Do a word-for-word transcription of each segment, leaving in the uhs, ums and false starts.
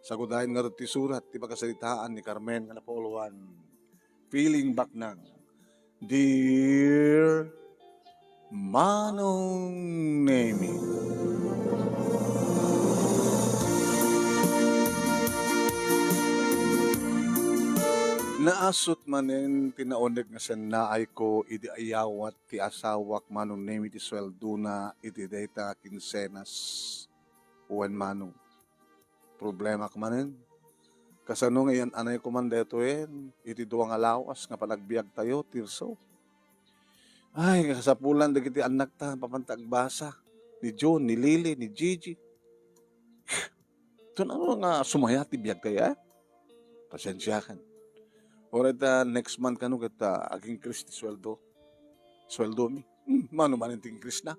Sagudayen ngarud ti surat ti pakasaritaan ni Carmen nga napauluan, Feeling Baknang. Dear Manong Nemi. Naasut manen ti nauneg nga sennaayko idi ayawat ti asawak, Manong Nemi, ti sueldona iti dayta kinsenas. Wen, Manong, problemak manen. Kasano nga iyan-anayko man daytoyen iti dua nga lawas nga panagbiagtayo, Tirso? Ay, kasapulan dagiti annakta, mapanta agbasa. Ni Jun, ni Lily, ni Gigi. Ito na nga sumaya ti biagtayo, eh? Pasensiakan. Uray ta next month kano ket, ah, ag-increase ti sueldo. Sueldomi. Hmm, mano manen ti increase na?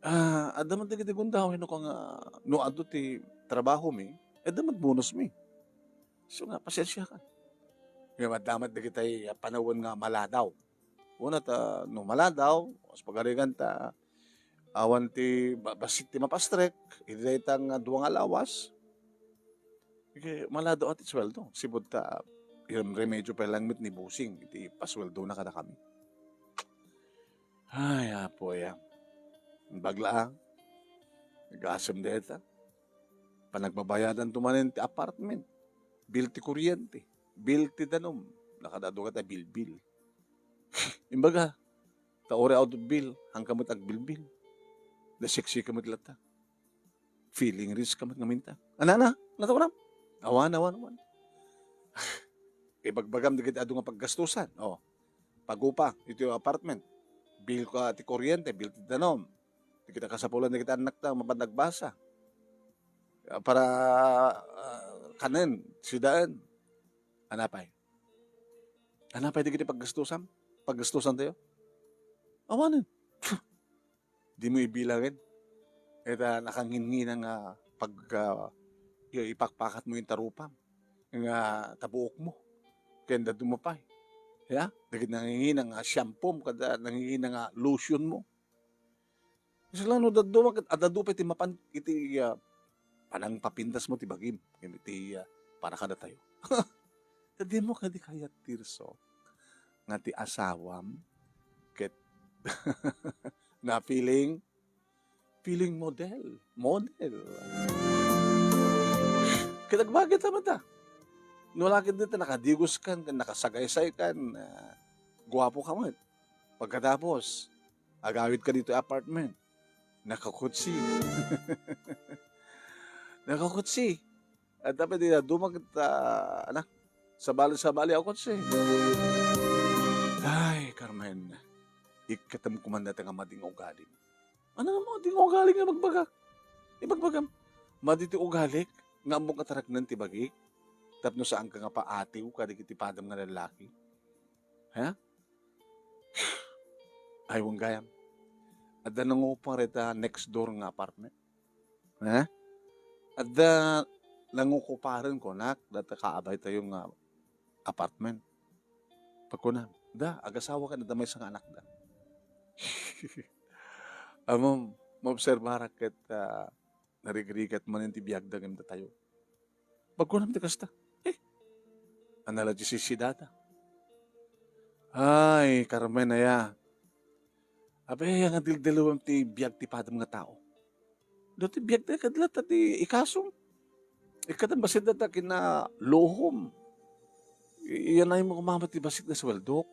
Ah, adda man dagiti gundaway no, nga no adu ti trabahomi, adda met bonusmi. So nga, pasensiakan. Nga maddamat dagitay a panawen nga maladaw. Una ta, no maladaw, mas pagarigan ta awan ti ba-, bassit ti mapastrek, iti dayta nga dua nga lawas, ket maladaw ti sueldo. Sipud ta, irem-, remedyo pa lang met ni Busing, iti pasueldona kadakami. Ay, Apo, ya. Bagla, ah. Gasem deta. Panagbabayadan to manen ti apartment. Bill ti kuryente. Bill ti danum. Nakadadu ka ta bilbil. Imbaga, ta uray out of bill, hangka met agbilbil. Da sexy ka met latta. Feeling rich ka met ngamin ta. Anana, natawaram? Awan, awan, awan. Ibagbagam dagiti adu nga paggastusan. Oh, pagupa, iti apartment. Bill ka ti kuryente, bill ti danum. Dagiti kasapulan dagiti annakta, mapan agbasa. Para, ah, kanen, sidaen. Anapay? Anapay dagiti paggastusam? Paggastusan tayo? Awanen. Di mo ibilangen. Ita nakangingina nga pag, ah, i-, ipakpakat mo yung tarupam nga tabuok mo. Ken daduma pay. Ya? Dagiti nangingina nga shampoo mo, kada nangingina nga lotion mo. Kasla no daduma ket adadu pay ti mapan iti, ah, panangpapintas mo ti bagim ken iti, ah, para kadatayo. Ta dimo kadi kayat, Tirso, nga ti asawam ket na feeling, feeling model, model. Ket agbagay ta met, ah. No la ket dita nakadigos kan, ken nakasagaysay kan, ah, guapo ka met. Pagkatapos, agawid ka dito apartment. Nakakutsi. Nakakutsi. At dapat di na dumag-, ah, anak, sabali-sabali ako kutsi. Ay, Carmen, ikkatem ko man dati nga mading ugali. Ano nga mading ugali nga magbaga? Ibagbagam, madi ti ugalik nga ammok nga taraknen ti bagik, tapno saan ka nga paatiw kadagiti padam nga lalaki. Ha? Ay, wen gayam. Adda nangupar ita next door nga apartment. Ha? Adda nangukuparen, kunak, data kaabay tayo nga apartment. Pagkuna, da, agasawa ka, adda maysa nga anakda. Amom, maobserbarak ket, ah, narigrigat manen ti biagda ngem datayo. Pagkunam ti kasta, eh, anala ti sisidata. Ay, Carmen aya. Apay, nga dildilawem ti biag ti padam nga tao. Dati biag ti kadlat ti ikasum. Ikatan basit data kina luhom. I-, iyanay mo kumama ti basit nga suweldok.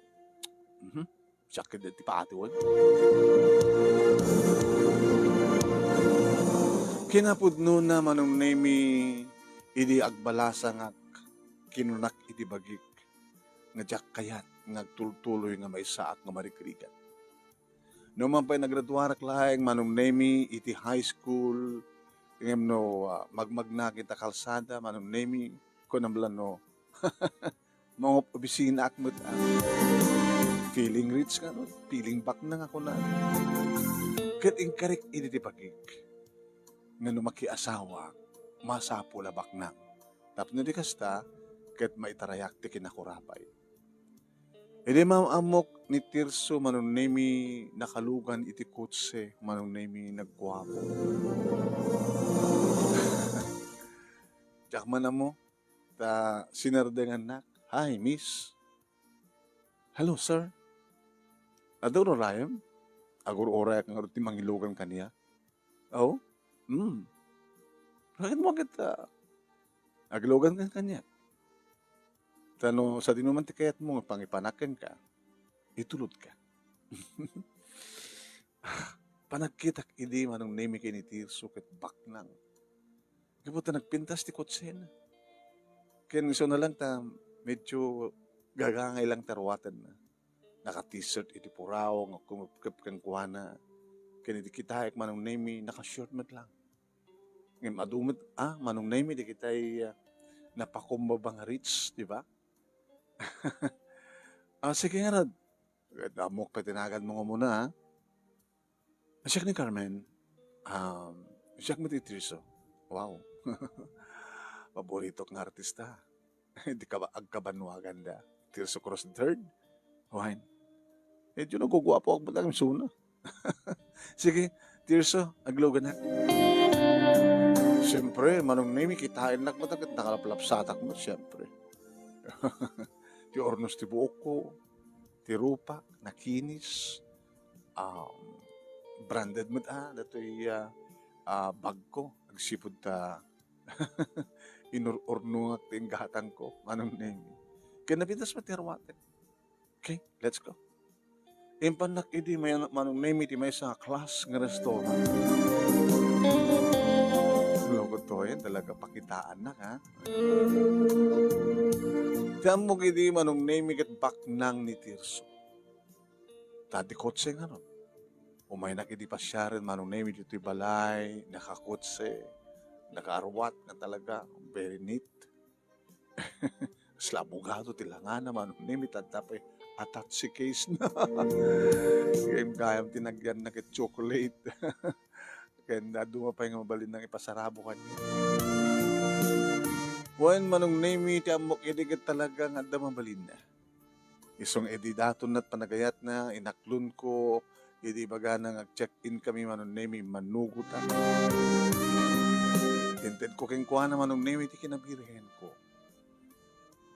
Mhm. Siak ket ti paatiwen. Kinapudnona, Manong Nemi, idi agbalasangak, kinunak iti bagik nga diak kayat nga agtultuloy nga maysaak nga marigrigat. No man pay nagraduarak laeng, Manong Nemi, iti high school, ngem no, ah, magmagnak ita kalsada, Manong Nemi, kunam la no, mangop-obisinaak met, ah. Feeling rich nga, no? Feeling baknang ako na. Ket inkarik idi ti bagik nga no makiasawa, masapul a baknang. Tapno di kasta, ket maitarayak ti kinakurapay. Idi maam-ammok ni Tirso, Manong Nemi, nakalugan iti kotse, Manong Nemi, nagguapo. Diak man ammo, ta sinardengannak. "Hi, miss." "Hello, sir." "Adda ururayem?" Agur-urayak ngarud ti mangilugan kaniak. "Oh? Hmm. Bakit mo kita?" Agilugan ka kaniak. Ta no sadino man ti kayatmo nga pangipanak kenka, itulodka. Panagkitak idi Manong Nemi ken ni Tirso ket baknang. Gapu ta nagpintas ti kotsena. Ken isuna lang ta medyo gagangay lang ti aruatenna. Naka-t-shirt iti puraw nga kumupkep kenkuana. Ken idi kitaek Manong Nemi, naka-short met lang. Ngem adu met, ah, Manong Nemi, dagitay, ah, napakumbaba nga rich, di ba? Ah, sige ngarud. Ammok pay ti naganmo nga umuna, ah. Siak ni Carmen. Um, siak met ni Tirso. Wow. Paboritok nga artista. Di ka ba agkabanwagan da? Tirso Cruz the third? Wine. Medyo naguguapo ak, ba't ang suna? Sige, Tirso, agluganak. Siyempre, Manong Nemi, kitaennak met ket nakalaplapsatak met, siyempre. Ti urnos ti buokko, ti rupak, nakinis, um, branded met, ah, datoy, ah, ah, bagko, agsipud ta inur-urnongak ti inggatangko, Manong Nemi. Ken napintas met ti aruaten. Okay, let's go. Impannak idi may-, Manong Nemi ti maysa nga class nga restaurant. Loko to, eh, talaga pakitaannak, ha? Ti ammok idi Manong Nemi ket baknang ni Tirso. Ta ti kotse ngarud. Umaynak idi pasiaren Manong Nemi ditoy balay, nakakotse, nakaarwat nga talaga, very neat. Kasla abogado ti langana, Manong Nemi, ta adda pay attache case na. Gayam-gayam ti nagyanna ket chocolate. Ken adu pay nga mabalinna nga ipasarabo kaniak. Wen, Manong Nemi, ti ammok idi ket talaga nga adda mabalinna. Isu nga idi daton met panagayatna, inaklonko, idi ibagana nga ag-check-in kami, Manong Nemi, immannugotan. Intedko kenkuana, Manong Nemi, ti kinabirhenko.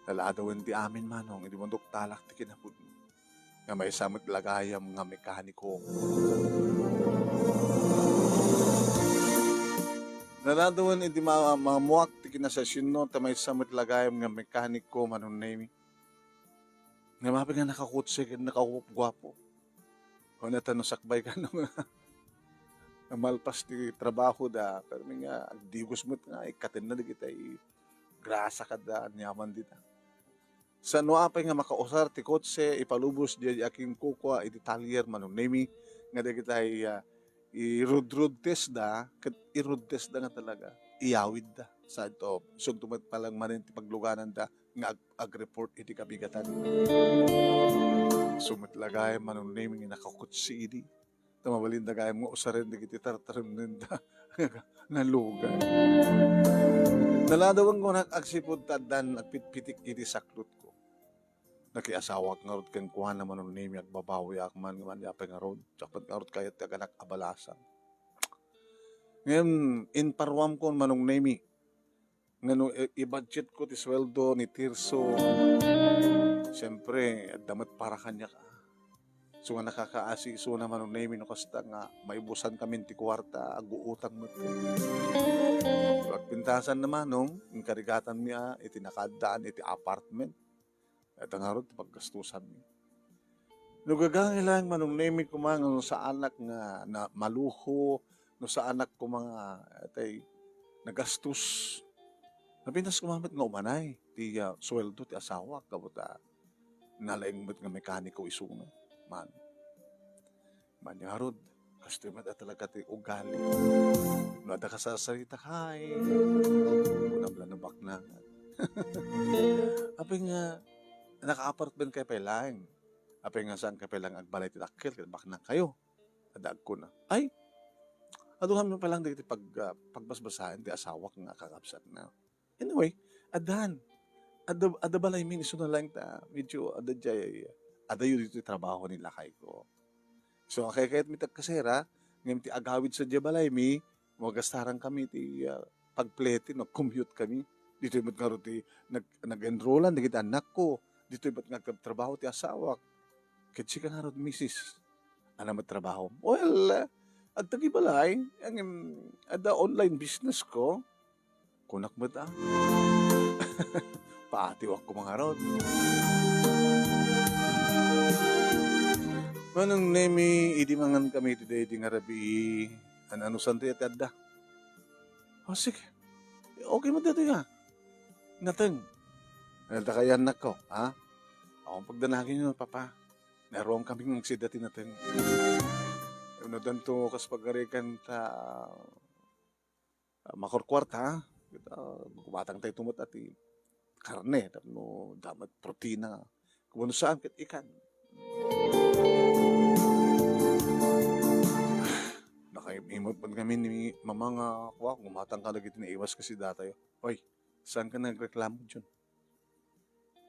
Naladawen ti amin, Manong, idi manduktalak ti kinapudno. Nga maysa met la gayam nga mekaniko. Naladawen idi ma-, maammoak ti kinasasinno, ta maysa met la gayam nga mekaniko, Manong Nemi. Nga mapi nga nakakotse ken nakaguapguapo. Kuna ta no sakbay kano nga malpas ti trabaho da, permi nga agdigos met nga ikkatenna dagitay grasa kada aniaman dita. Saan no apay nga makausar ti kotse, ipalubos diay akinkukua iti talyer, Manong Nemi, nga dagitay, ah, i-road, road test da, ket i-road test da nga talaga, iyawid da. Sa ito, sugto met palang manen ti pagluganan da nga ag-, ag-report iti kabigatan. Sumet la gayam, Manong Nemi, nga nakakotse idi. Ta mabalin da gayam nga usaren dagiti tartaremnen da. Nalugan. Naladawen ko nak agsipud ta addan agpitpitik iti saklotko. Nakiasawak ngarud kenkuana, Manong Nemi, agbabawiak man, man apay ngarud. Sakbay ngarud kayat ti aganak a balasang. Ngem, inparuamkon, Manong Nemi, nga no i-, i-budget ko ti sueldo ni Tirso, siyempre, adda met para kaniak, ah. So nga nakakaasi isuna, Manong Nemi, no kasta nga maibusan kamin ti kuarta, aguutang met. Agpintasan na, Manong, inkarigatanmi, ah, iti nakaaddaan iti apartment. Ita ngarud ti paggastusanmi. No gagangay laeng, Manong Nemi, koma nga no saanak nga na-, maluho, no saanak koma nga, atay, nagastos. Napintas koma met nga umanay ti, ah, sueldo ti asawak, gapu ta nalaing met nga mekaniko isuna. Man. Mangarud, kastoy met a talaga ti ugali. No adda kasarsarita, "Hi." Kunam la no baknangan. Apay nga, naka-apartment kayo pay laeng. Apay nga saan kayo pay laeng agbalay ti dakkel, ket baknang kayo. Adda agkuna, "Ay, adu kami pay laeng dagiti pag-, ah, pagbasbasaen ti asawak nga kakabsatna." Anyway, addan. Adda, adda balaymi isuna laeng ta medyo adda diay, adayo ditoy trabaho ni lakayko. So, akaykayatmi ti agkasera, ngem ti agawid sadiay balaymi, magastaran kami ti, ah, pagplete no commute kami. Ditoy met ngarud ti nag-, nag-enrollan dagiti annakko. Ditoy met nga agtrabaho ti asawak. Ket sika ngarud, misis, ania met trabahom? Well, adda ti balay, ngem adda online business ko. Kunak met, ah. Paatiwak koma ngarud. Manong Nemi, idi mangan kami iti daydi nga rabii, an-anusan ti adda? O, sige. Okay met daytoy, ah. Nateng. Dakayo annakko, ha? Awan pagdanagenyo, Papa. Naruam kami nga agsida ti nateng. Unadanto kas pagarikan ta, ah, makurkuarta, ha? Ket, ah, gumatangtayo met ti karne, tapno adda met protina. Kung saan ket ikan. Nakaimot man kami ni Mama nga, kua, gumatang kadagiti naiwas kas idatayo. Oy, saan ka nagreklamo, Jun?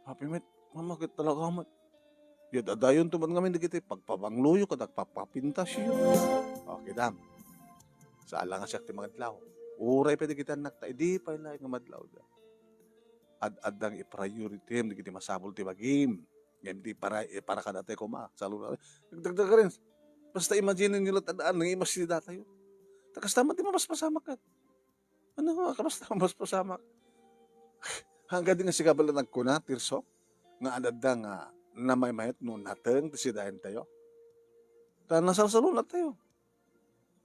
Happy met, Mama, ket talaga met. Yad-adayonto met ngamin dagiti pagpabangloyo ket agpapapintasyo. O, kitam. Saan la nga siak ti mangadlaw. Uray pay dagiti annak ta idi pay laeng nga madlawda. Ad-addang i-priority dagiti masapul ti bagim. Ngem ti para, eh, para kadatayo koma, salunaren. Nagdagdagarin. Basta imagine-yo latta, adda nangimas ti datayo. Ta kasta met ti mapaspasamak ket. Ano nga, kasta mapaspasamak? Hanggang di nga sika bala nagkuna, Tirso, nga adda nga namaymayat no nateng ti sidayentayo. Ta nasalsalunatayo.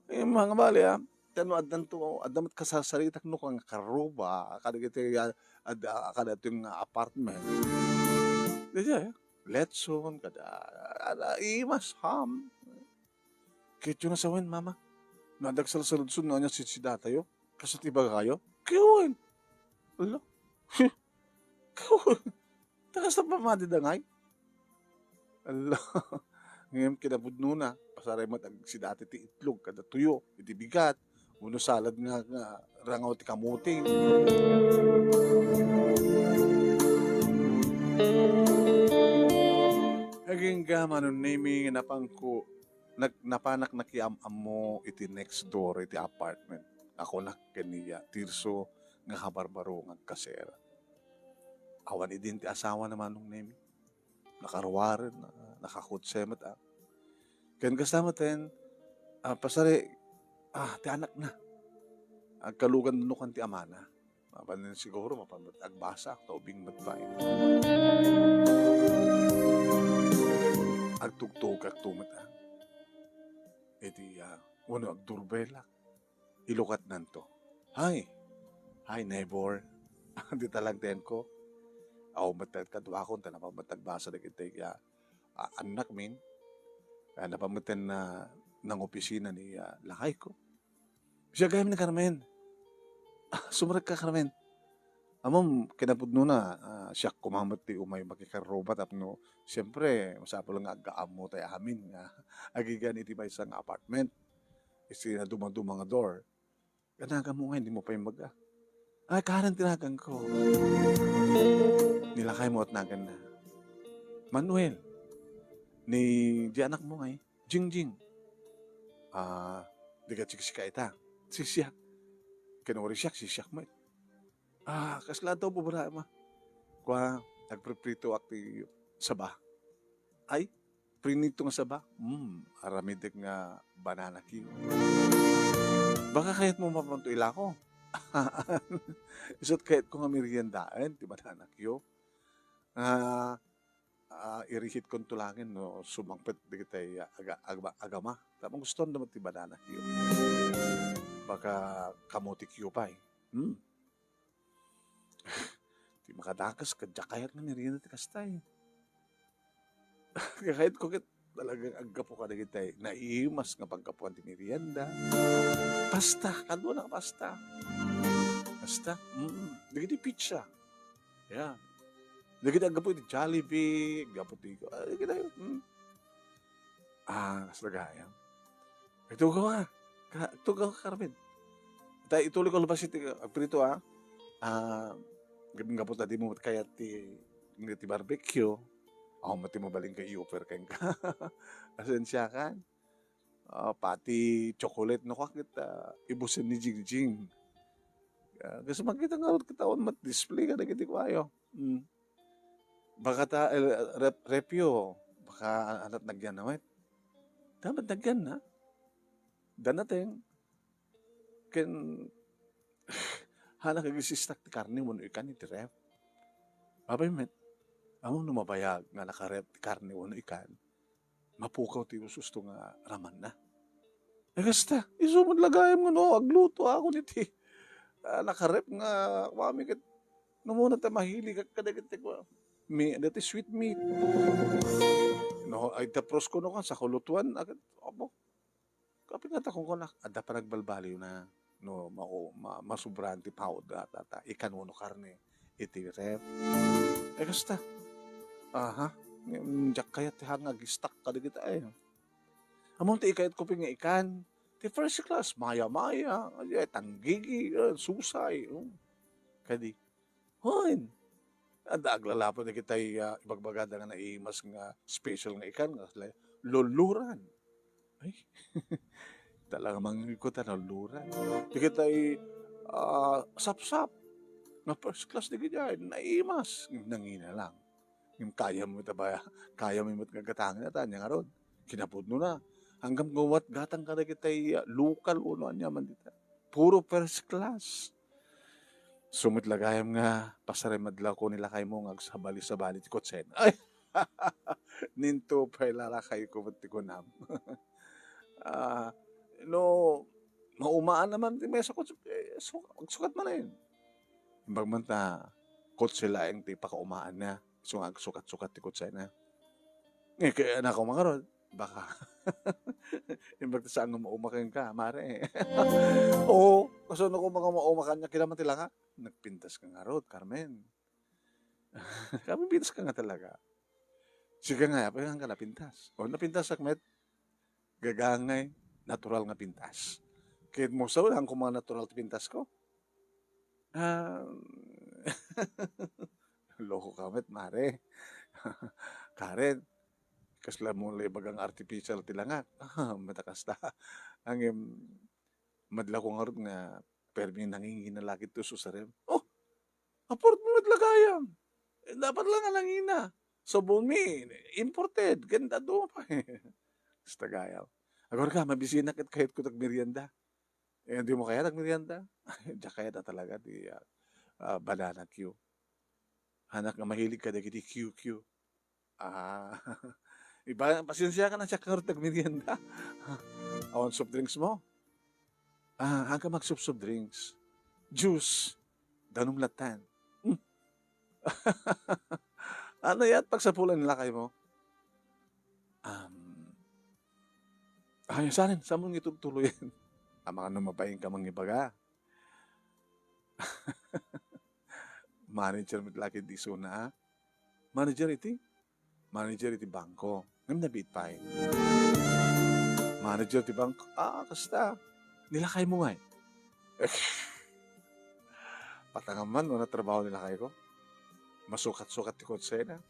Eh, mga bali, ah, ta no addanto, adda met kasasaritak no kang karuba, kadagiti, ah, adda, kadagiti nga apartment. Didiay, letson, kada, ada, imas, ham. Ket 'yo nga sawen, Mama, no adda agsalsaludsod no ania sidsidatayo, kasla ti ibagayo? Ket wen. Ala. Ket wen. Ta kasta pay madi dangay? Ala. Ngem kinapudnona, pasaray met agsidati ti itlog kada tuyo, iti bigat, wenno salad nga, nga rangaw ti kamote. Agingga, Manong Nemi, nga napanko, nag-, napanak nakiam-ammo iti next door iti apartment. Kunak ken ni Tirso nga habarbaro nga agkasera. Awan idin ti asawana, Manong Nemi. Nakaruaren, na-, nakakotse met, ah. Ken kasta met, ah, pasari, ah, ti anakna. Agkalugan no kan ti amana. Mabanen siguro, mapan met agbasa, ta ubing met pay. Agtugtugakto met, ah. Iti, ah, wenno agdurbelak. Ilukatnanto. "Hi! Hi, neighbor!" Dita lang ti enko. Aw, met kaduakon, ta napan met agbasa dagiti, ah, ah, annakmin. Ah, napan met, ah, nangopisina ni, ah, lakayko. Siak gayam ni Carmen. Ah, sumrekka, Carmen. Ammom, kinapudnona, ah, siak koma met ti umay makikarruba tapno, siempre, masapul nga agkaammo tay amin nga agigan iti maysa nga apartment. Iti nadumaduma nga door. Naganmo ngay, dimo pay imbaga. Ay, Karen ti naganko. Ni lakaymo ti naganna. Manuel. Ni di anakmo ngay, Jingjing. Ah, di ket siksika ita. Sisiak. Ken uray siak, sisiak met. Ah, kasla adda babaen, Ma? Kua, agpripritoak ti saba. Ay, prinito nga saba? Hmm, aramidek nga banana cue. Baka kayatmo mapanto ilako? Isu't kayatko nga meriendaen ti banana cue. Ah, ah, irihitkonto laeng no sumangpet dagiti aga-, agama, agama. Tapno gustoanda met ti banana cue. Baka kamote cue pay. Hmm. Ti makadakes, ket diak kayat nga merienda ti kasta, eh. Kayatko ket talagang aggapu kadagiti naimas nga paggapuan ti merienda. Pasta, kaduana nga pasta. Pasta, mm. Dagiti pizza. Yeah. Dagiti aggapu iti Jollibee, aggapu ti, ah, dagiti, mm. Ah, kasla gayam. Agtugaw ka. Ka-, agtugaw ka, Carmen. Ta ituloy ko lapas iti, ah, prito, ah. Ah, gapon ta dimo met kayat ti, ti barbecue. Awan met ti mabalin nga i-offer kenka. Pasensiakan. Ah, pati chocolate no, ket, ah, ibusen ni Jingjing. Ah, kas makita ngarud ket awan met display kadagiti kuayo. Mm. Baka ta, eh, rep-, repyo, baka anat nagyan na met. Dapat nagyan na. Danateng. Ken, hana kagisistak ti karne wenno ikan iti ref. Apay met, ammom no mabayag nga nakaref ti karne wenno ikan, mapukaw ti ususto nga ramanna. Eh, kasta, isu met la gayam nga no, agluto ako niti, ah, nakaref nga, kuami ket, no muna ta mahilig kadagiti, kua, mi-, dati sweet meat. No, ay, tapros ko no, kan, sa kulutuan, agad, abo, Kapin nga ta kunkunak, adda panagbalbaliwna no mao-, ma-, masubraan ti pawda ta, ta ikan wenno karne iti ref. Eh, kasta. Aha. Ngem, diak kayat ti hanga agistak kadagita, eh. Ammom ti ikayatko pay nga ikan, ti first class, maya-maya, ay, tanggigi, eh, susay, oh. Kadi, Wen, adda aglalapo dagitay, ah, ibagbagada nga naimas nga special nga ikan nga kasla luluran. Ay, talaga mangikutan luluran. Dagitay, ah, sapsap nga first class dagiti ay naimas. Nangina lang. Ngem kayam met a baya-, kayam met nga gatangen a tanya ngarud. Kinapudno na. Anggam nga umat gatang kadagitay, ah, lokal wenno ania man dita. Puro first class. Isu met la gayam nga pasarem adlaw ko ni lakaymo nga agsabali-sabali ti kotsen. Ay! Ninto pay la lakayko met ti kunam. Ah, no, maumaan naman ti mesa kotse, eh, su-, agsukat manen. Imbag man ta, kotse laeng ti pakaumaanna. Isu nga agsukat-sukat ti kotsena. Eh, kaya na ako mangarod. Baka. Imbag ta saan nga mauma kenka, mare. Oo, kasano ko mga mauma kanya, kailangan ti langa. Nagpintas ka ngarud, Carmen. Kami pintas ka nga talaga. Sige nga, apay nga napintas. O, napintas ak met. Gagangay, natural nga pintas. Ket mo sa, wala ko mga natural ti pintas ko. Ah, loko ka met, mare. Karen, kasla mo la ibagang artificial ti langak. Ah, met a kasta. Ngem, madla ko ngarud nga permi nangingina la ket ti susarem. Oh, afford mo met la gayam. Eh, dapat la nga nangina. Subong mi, imported, ken adu pay. Kasta gayam. Agor ka, mabisina ket kayatko ti agmerienda. Eh, di mo kayat agmerienda? Diak kayat a talaga ti, ah, ah, banana cue. Hanak nga mahilig kadagiti Q Q. Ah, iba, pasensiakan a siak ngarud ti agmerienda. Awan soft drinks mo? Ah, haanka mag-soft, soft drinks. Juice. Danum lattan. Hmm. Ania ti pagsapulan ni lakaymo? Um, ay, saan, saan mo nga itultuloyan? Amangan no mabain ka mangibaga. Manager met la ket isuna, ah. Manager iti? Manager iti bangko. Ngem nabiit pay. Manager ti bangko, ah, kasta. Ni lakaymo ngay. Patangan man no natrabaho ni lakayko. Masukat-sukat ti kotsena.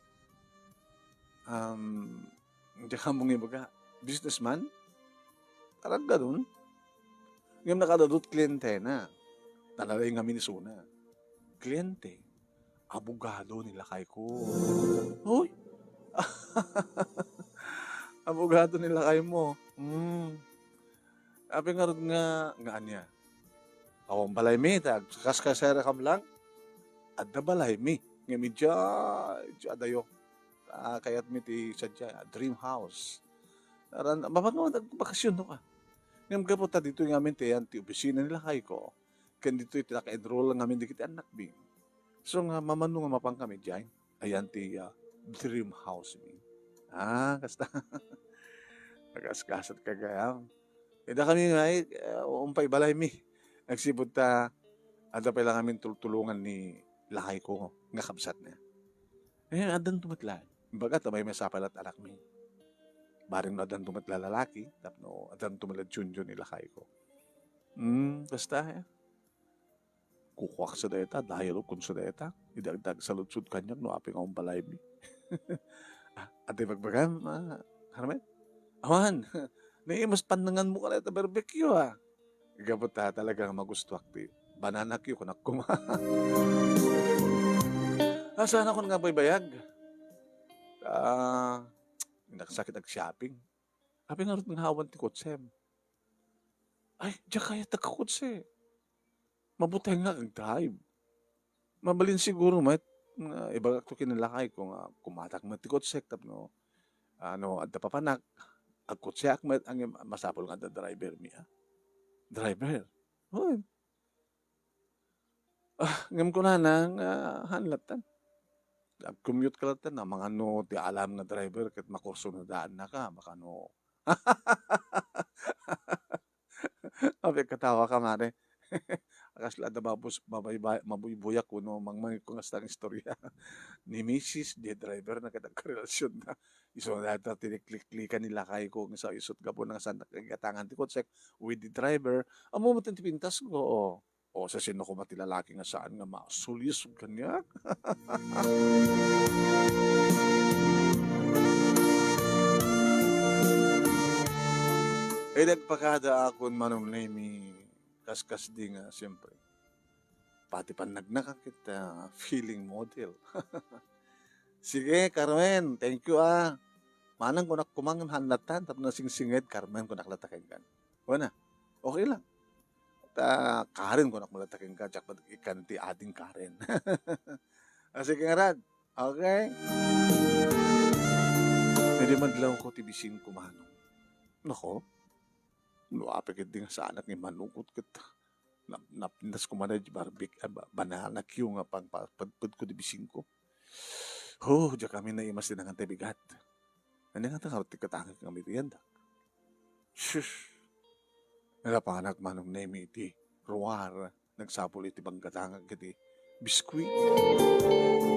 Um, diak ammo nga ibaga, businessman? Araggadon. Ngem nakaad-adu ti klientena. Nalalaing ngamin isuna. Kliente, abogado ni lakayko. Hoy! Abogado ni lakaymo. Hmm. Apay ngarud nga, nga ania? Awan balaymi, ta agkaskasarakam lang. Adda balaymi. Ngem idiay, idiay adayo. Ah, kayatmi ti sadiay, ah, dream house. Aran, mapag-, magbakasyon no ka. Ngem gapu ta ditoy ngamin ti ayan ti opisina ni lakayko, ken ditoy ti naka-enroll ngamin dagiti annakmi. So nga, mamano nga mapankami diay, ayan ti, ah, dream house mi. Ah, kasta. Nagaskasat ka gayam. Ida kami ngay, ah, umpay balaymi. Nagsipud ta, adda pay la ngamin tultulongan ni lakayko nga kabsatna. Eh, addanto met la. Imbagak ta maymaysa pay la ti anakmi. Bareng no addanto met la lalaki, tapno addanto met la junior ni lakayko. Hmm, kasta, eh. Kukuak sa dayta, dialog kon sa dayta. Idi agdagsaludsod kaniak no apay nga umbalaymi. Ah, adda ibagbagam, ah, Carmen? Awan, naimas pannanganmo ka dayta barbecue, ah. Gapu ta talaga nga magustuak ti Banana cue, kunak koma. Asa na kun nga baybayag? Ah, nagsakit ag shopping. Apay ngarud nga awan ti kotsem? Ay, diak kayat ti kotse. Mabuteng nga ag-drive. Mabalin siguro met nga ibagak to ken ni lakayko nga kumatak met ti kotsek tapno, ano, adda papanak, agkotseak met, ngem masapul nga adda driver mi, a. Driver. Hoy. A, ngem kunana nga, haan latta. Ag-commute ka latta, a, mangano ti alam nga driver ket makursunadaannaka, makano. Apay, katawa ka, mare. Kasla adda mabus-, mabaybay-, mabuybuyak wenno mangmangikko nga kasta nga istorya. Ni misis, diay driver na ket agkarelasionna. Isu dayta tinikliklikan ni lakayko nga sa isut gapu na nga saannak igatangan ti kotsek with the driver. Ammo met ti pintasko, o. O, sa sino koma ti lalaki nga saan nga masulis kaniak? Ay, nagpakadaakon, Manong Nemy, kaskasdi nga, siyempre. Pati pannagnakan ket, ah, feeling model. Sige, Carmen, thank you, a. Manang kunak koma ngem haan latta, tapno nasingsinged, Carmen, kunak latta kenka. Wen a, okay lang. Ta, Karen, kunak met latta kenka, diak met ikkan ti ading Karen. A, sige ngarud. Okay? Idi madlawko ti bisingko, Manong. Nako, no apay ketdi nga saanak nga immanugot ket nap-, napintas koma diay barbecue, a, ba-, banana cue nga pangpapedpedko ti bisingko. Ho, diak kami naimas ti nangan ti bigat. Ania ngata ngarud ti katangek nga meriendak? Shush! Nalapanak, Manong Nemy, iti ruar, nagsapul iti panggatangek iti biskuit.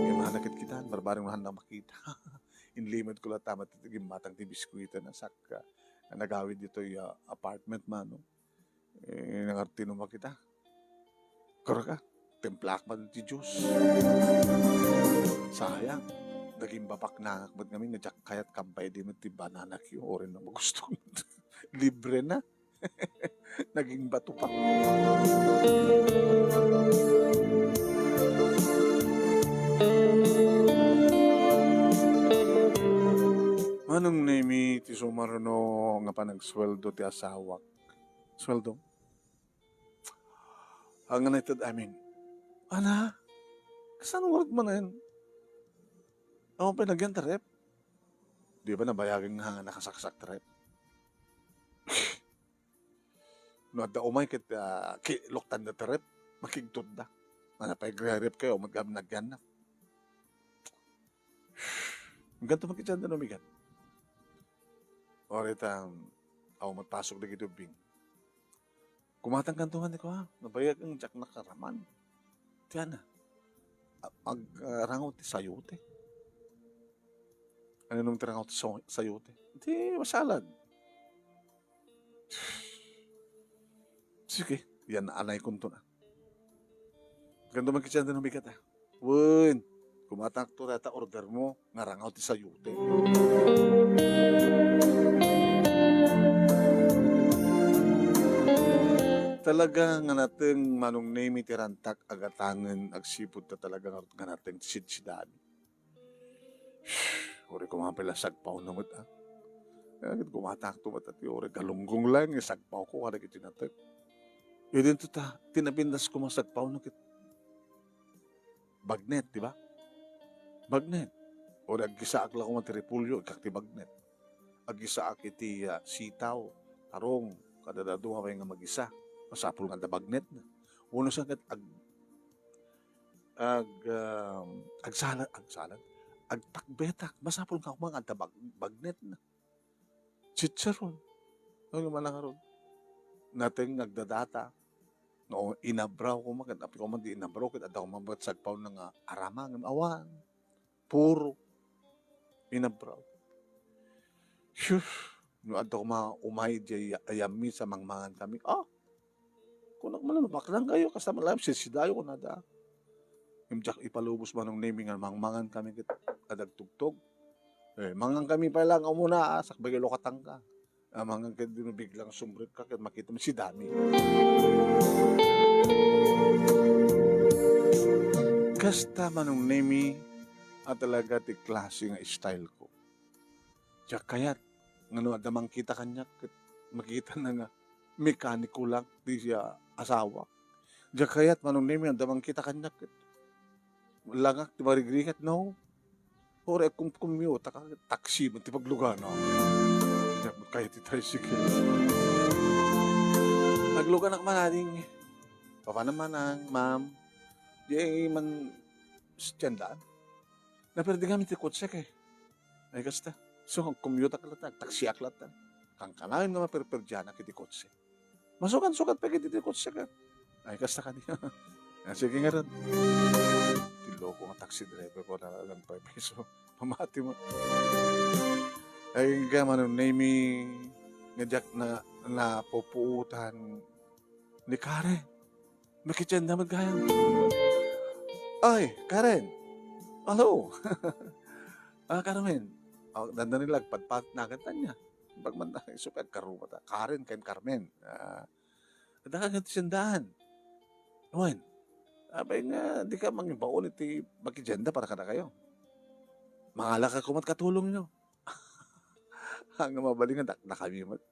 Imana ket kitan, barbareng no haan makita. Inlimedko latta met iti gimmatang ti biskuit a nasak, a, nagawid ditoy, a, apartment, Manong. Eh, nangartino makita. Kura ka, timplaak man ti juice. Sayang. Naging babaknangak met ngamin nga diak kayat kampay idi met ti banana cue, uray no magusto. Libre na. Naging bato pa. Manong Nemy, ti sumaruno nga panagsueldo ti asawak. Sueldo? Ang naited amin. Ana, kasano ngarud manen? Awan pay nagyan ti ref? Di ba nabayagen nga nakasaksak ti ref? No adda umay ket, ah, ki-, luktanda ti ref, makigtutda. Mana pay agreref kayo, met gam nagyan na. Hanggang tumakit siya, ano, migat? Oray ta, aw, magpasok dagiti ubbing. Kumatangkanto nga ni kua, nabayag ang diak nakaraman. Ti ana, a-, ag-, ah, rangaw ti sayote. Ano nung ti rangaw ti so-, sayote? Ti masalad. Sige, yan anay kunto na. Ganto man kitsa no bigat, a. Wen, kumatakto dayta order mo, nga rangaw ti sayote. Talaga nga nateng Manong Nemy ti rantak a gatangen agsipud ta talaga nga, nga nateng ti sidsidaan. Uray koma pay la sagpawna met, a. Kaya ket kumatakto met, a, ti uray galunggong lang, sagpawko, kada ket ti nateng. Idinto ta, ti napintas koma sagpawna ket bagnet, di ba? Bagnet. Uray aggisaak la koma ti repolyo, ikkak ti bagnet. Aggisaak iti, ah, sitaw, tarong, kada dadduma pay nga magisa. Masapul nga adda bagnetna. Wenno saan ket ag-, ag-, um, agsalad, agsalad, agpakbetak. Masapul nga koma nga adda bag-, bagnetna. Chicharon. Ano man ang aron? Nateng agdadata. No, inabraw koma, ket apay koma di inabraw, ket adda koma met sagpawna nga aramang, awan. Puro inabraw. Shush! No adda koma umay diay ayam mi sa mangmangan kami. Ah! Kunak man, "Baknang kayo, kasta man lang, sidsidayo," kunada. Ngem diak ipalubos Manong Nemy nga mangmangan kami ket adda agtugtog. Eh, mangan kami pay lang umuna, a, sakbay ket lukatangka. A, mangan ket dino biglang sumrekka ket makita mo si Dami. Kasta Manong Nemi a talaga ti klase nga style ko. Diak kayat nga no adda mangkita kaniak ket makitana nga mekaniko lang ti siya asawa. Diak kayat Manong Nemi adda mangkita kaniak ket langak ti marigrigat, no? Uray agkumkumyuta ka, taksi met ti paglugana. Diak met kayat ti tricycle. Nagluganak man ading. Papanam Manang, ma'am. Di man sa tiendaan. Naperding amin ti kotsek. Ay, kasta. So, agkumyutak latta, agtaksiak latta. Kankanayon nga maperperdianak iti kotse. Masukan-sukat pay iti kotsek. Ay, kasta kadi. Ah, sige ngarud. Ti loko nga taxi driver ko na lang five peso. Pamati mo. Ay, nga Manong Nemi, nga diak na, napupuutan ni Karen. Makitienda met gayam. Ay, Karen. Hello. Ah, Carmen. Oh, dandan nila, agpadpad na agad niya. Pagmanda, isu pay agkaruma ta. Karen ken Carmen. Ah, adda ka agad ti tiendaan. Wen, apay nga di ka mangibaon iti makitienda para kadakayo? Mangalak ka met katulongyo. Nga mabalin nga dakdakami met.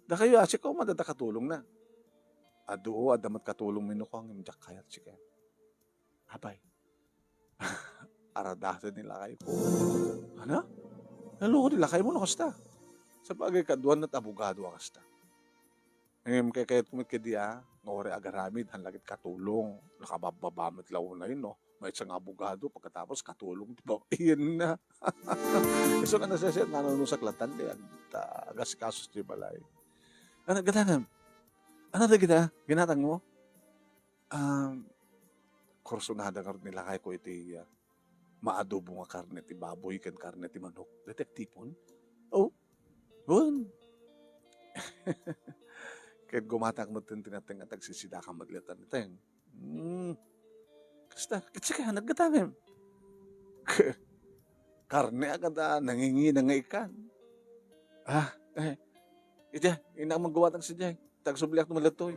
Dakayo, asik ko, madada katulong na. Adu, adda met katulong mi no kung diak kayat sika. Apay. Aradasen ni lakay ko. Ano? Naloko ni lakay mo, no, kasta? Sa bagay, kaduan na abogado a kasta. Ngem, kay kayat ko met kadi, ah, nga uray agaramid, han lagit katulong. Nakababbaba met la unay, no? Maysa nga abogado, pagkatapos katulong ti babayen na. Isu nga nasaysayan, nanunusak latan, ti ag-, ta-, agasikasos ti balay. Ano, gatangem? Ano dagita? Ginatang mo? Um, kursunada ngarud ni lakay ko iti, ah, maadobo nga karne ti baboy ken karne ti manok. Dati agtipon? Oh, wen. Ket gumatak met ti nateng-ateng, agsisidaka met latta ni teng. Hmm. Kasta, ket sika, naggatangem. Karne a kada nangingina nga ikan. Ah, eh. Iti, innak man gumatang sadiay. Tagsubliak no malatoy.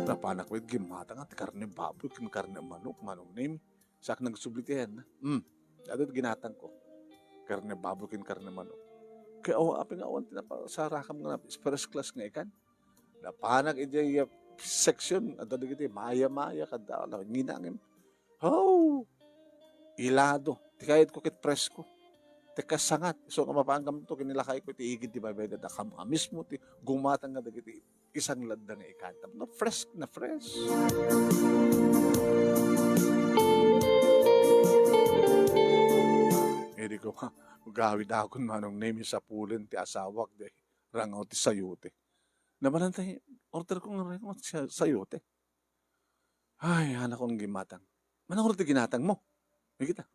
Napanak met gimmatang ti karne baboy ken karne manok, Manong Nemi. Sak nagsubli ti hen. Hmm. Adu ginatang ko. Karne baboy ken karne manok. Kay aw, apay nga awan ti napasarakam nga first class nga ikan. Napanak idiay, ah, section, adda dagiti maya-maya, kada, ala, nginangin. Haw! Ilado. Ti kayat ko ket presko. Ti kasangat. Isu nga mapanggam to, kinilakay ko iti igid ti baybay, da kam-, a mismo ti gumatang nga dagiti isang ladda nga ikan. Tapno fresh na fresh. Idi ko ma-, gawid akon Manong Nemi, sapulen ti asawak, di rangaw ti sayote. Nabanan tay, order ko nga rangaw ti sa-, sayote. Ay, anakon gimatang. Manang ti ginatang mo? May kita.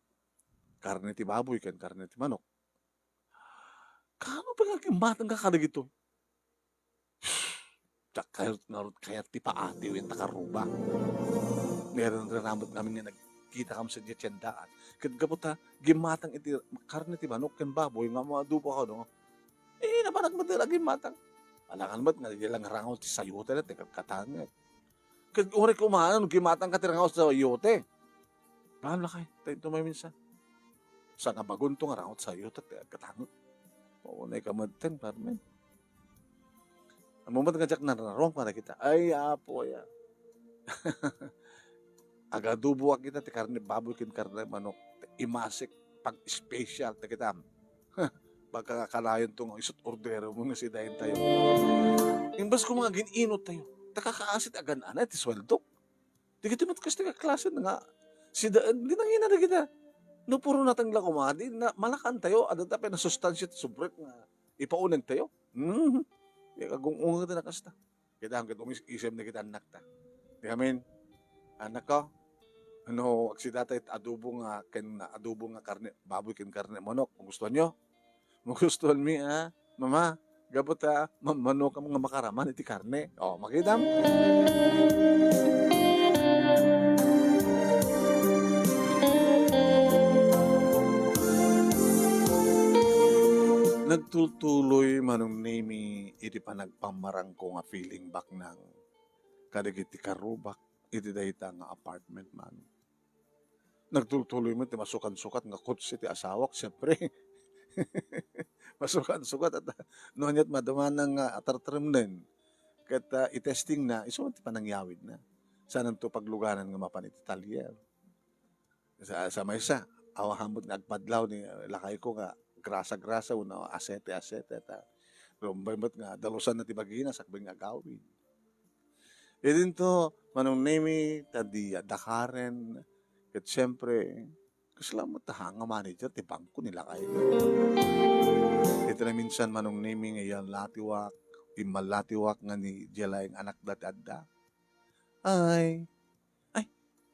Karne ti baboy ken karne ti manok. Kano pa nga gimatang ka kadagito? Diak kayat ngarud kayat ti paatiw iti karruba. Meron rin ramot namin nga nagkita kam sa tiendaan. Ket gapu ta, gimatang iti karne ti manok ken baboy nga maadobo ka, no? Eh, napanak met la gimatang. Alangan met nga di lang rangaw ti sayote la ti kakatangek. Ket uray kumanan, gimatang ka ti rangaw ti sayote. Paan lakay, tay tumay minsan. Sa nga bagunto nga rangaw ti sayote ti kakatangek. Oo, nay kamadten, Carmen. Ammom met nga diak nararuam kadagita. Ay, Apo, ya. Agaduboak ita ti karne baboy ken karne manok. Imasik pag-special ta kitam. Pagkakanayon to nga isut ordero mo nga sidain tayo. Imbes ko mga gin-inot tayo. Ta kakaasit agan-anay ti sueldo. Dagiti met kasta nga klase nga sidaen, di nangina dagita. No puro natang la kumadi, na, malakan tayo, adda ta pay nasustansya ti subret nga ipauneg tayo. Hmm. Di ka gung-ungeg na kasta. Kita, ket umis-, isem na kita anak ta. Di amin, anak ko, ano, agsida tayo adobo nga, ken adobo nga karne, baboy ken karne manok, kung gusto nyo, Magustuhan mi, a, Mama, gapu ta mammanokam nga makaraman iti karne. O, makitam? Nagtultuloy Manong Nemi iti panagpammarangko nga feeling baknang. kadagiti karrubak iti dayta nga apartment man. Nagtultuloy met ti masukansukat nga kotse ti asawak, siempre. Masukansukat at no aniat madamana nga atartaremnen ket, ah, itestingna, isu ti panangyawidna. Saananto pagluganan nga mapan iti talyer. Sa, sa maysa, awan met nga agpadlaw ni lakayko nga grasa-grasa wenno asete-asete ta rumbay met nga dalusanna ti bagina sakbay nga agawid. Idinto, Manong Nemi, ta di dakaren, ket siempre, kasla met ta nga manager ti bangko ni lakayko. Iti naminsan, Manong Nemi, nga iyan latiwak, immalatiwak nga ni diay laeng anakda ti adda. Ay, ay,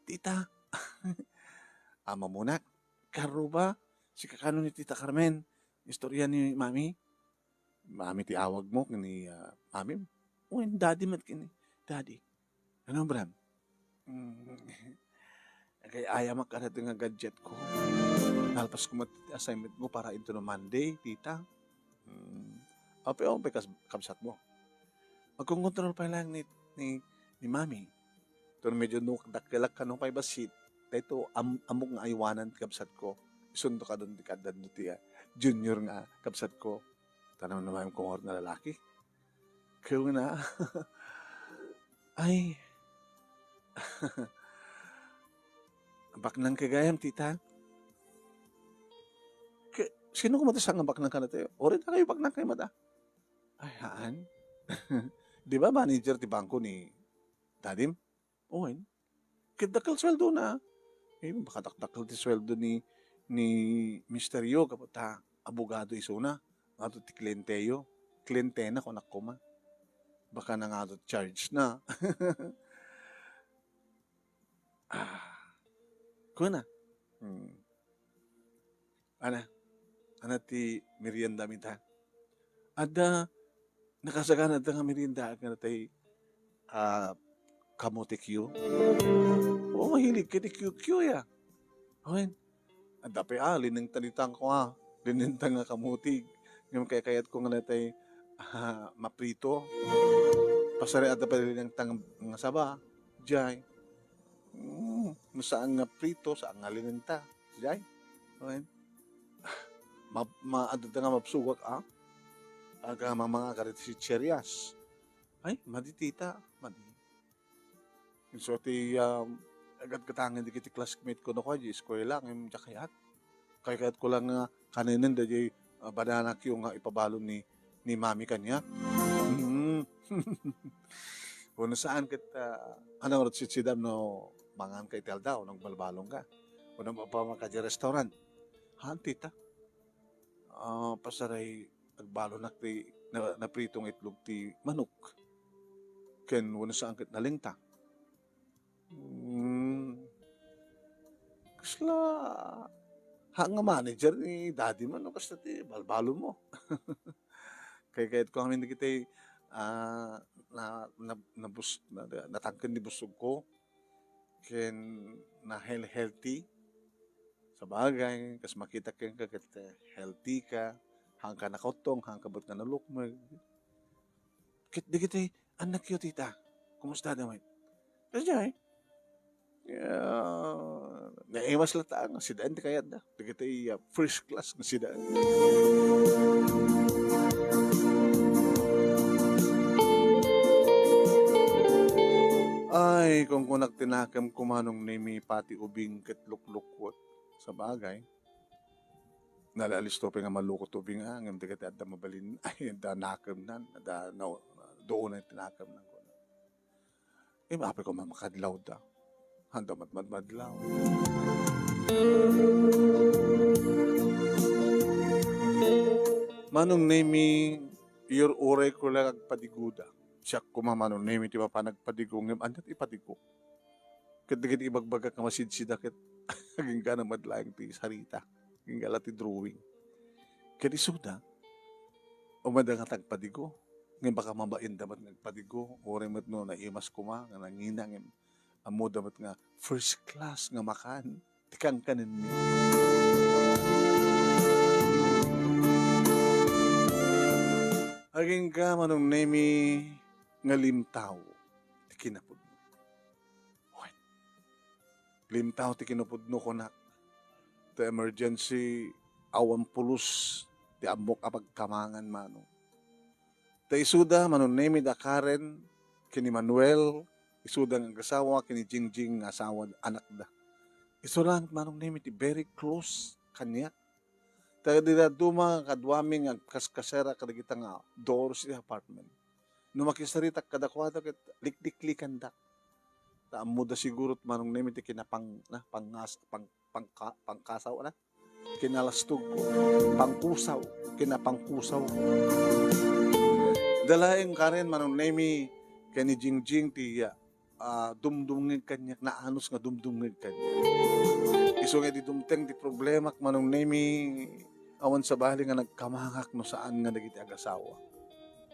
tita. Ama munak, karruba, sika kano ni Tita Carmen, istorya ni Mami. Mami ti awagmo ken ni, ah, Mami? Wen, Daddy met ken ni Daddy. Ano, Bram? Mm. Agay-ayamak kadagiti nga gadgetko. Nalpas koma ti assignmentko para into no Monday, tita. Mm. Apay, apay kas-, kabsatmo. Agkonkontrol pay laeng ni, ni, ni Mami. Ito medyo no dakkelak kano pay bassit. Dayto am-, ammok nga aywanan ti kabsatko. Isunto kadon ti kaddan ti, ah, junior nga kabsatko. Tanam na mayam kung nga lalaki. Kaya na. Ay. Baknang kay gayam, tita? Ke-, sino ko matasa nga baknang ka na tayo? Ori na kayo baknang kayo mata. Ay, haan? Di ba manager ti bangko ni Dadim? Wen. Ket dakkel sueldo na. Eh, baka dakdakkel ti sueldo ni, ni Mister Yo, gapu ta abogado isuna. Ato ti klienteyo. Klientena, kunak koma. Baka na nga ato charge na. Ah. Kuna. Hmm. Ana, ana ti merienda mi ta? Adda, nakasagana adda nga merienda nga natay, ah, kamote Q. Oo, mahilig ka ti Q Q ya. Awen, adda pay, ah, linengta ni tangko, ah. Linengta nga kamote. Ngem kay kayat ko nga natay, ah, maprito. Pasari adda pa linengta nga, nga saba. Jay. Mm, no saan nga prito, saan nga linenta. Jay? Okay. Ma, ma, adda nga mabsugak, ah? Aga mamanga karit si Cherias. Ay, madi tita, madi. So, ti, um, agad katangan di kiti classmate ko no kwa, di eskwela, ngayon, diya kayat. Kay kayat ko lang nga kanenen da jay, ah, banana cue nga ipabalo ni, ni mami kanya. Mm. Wenno saan ket, ah, ano, rut sitsidam no mangan ka iti aldaw, no agbalbalong ka. Wenno mapamaka di restaurant. Haan, tita. Ah, pasaray agbalonak ti na, naprito nga itlog ti manok. Ken wenno saan ket nalenta. Hmm. Kasla, ha nga manager ni daddy mo, no? Kasta ti balbalo mo. Kay kayat ko amin dagiti, ah, na, na, nabus-, na, natangken ni busog ko. Ken na heal-, healthy. Sabagay, kas makita ken ka ket, eh, healthy ka, haan ka nakauttong, haan ka met nga nalukmeg. Ket dagiti annak yo, tita, kumusta da met? Kasdiay? Ya, naimas latta nga sida ti kayatda. Dagiti, ah, first class nga sida. Ay, kunkunak ti nakem koma, Manong Nemi, pati ubing ket luklukuot. Sabagay, nalalisto pay nga malukot ubing, ah, ngem dagiti adda mabalin, ay, adda nakemnan, adda na, duonan ti nakemnan. Im, apay ko makadlawda. Handa matmadmadlaw. Manong Nemi, iyur-uray ko lang agpadigoda. Siak koma, Manong Nemi, ti mapan agpadigo, ngem ania ti ipadigo? Ket dagiti ibagbagak nga masidsida ket agingga na met laeng ti sarita. Agingga la ti drawing. Ket isuda, umada nga tagpadigo. Ngem baka mabainda met nga agpadigo. Uray met no naimas koma nga nangina, ngem ammoda met nga first class nga makan ti kankanenmi. Agingga, Manong Nemi, nga limtaw ti kinapud Limtaw ti kinapudno, kunak. Ta emergency, awan pulos ti ammok a pagkamangan, Manong. Ta isuda, Manong Nemi, da Karen, ken ni Manuel, isuda nga agasawa ken ni Jingjing nga asawa, anakda. Isu lang, Manong Nemi, ti very close kaniak. Ta di dadduma kaduami nga agkaskasera kadagita nga doors iti apartment. No makisaritak kadakuada ket likliklikandak. Ta ammoda siguro, Manong Nemi, ti kinapang-, na, pangngas-, pang-, pangka-, pangkasaw, na? Kinalastogko, pangkusaw, kinapangkusaw. Da laeng Karen, Manong Nemi, ken ni Jingjing ti, ah, dumdumngeg kaniak, naanus nga dumdumngeg kaniak. Isu nga idi dumteng ti problemak, Manong Nemi, awan sabali nga nagkamangak no saan nga dagiti agasawa.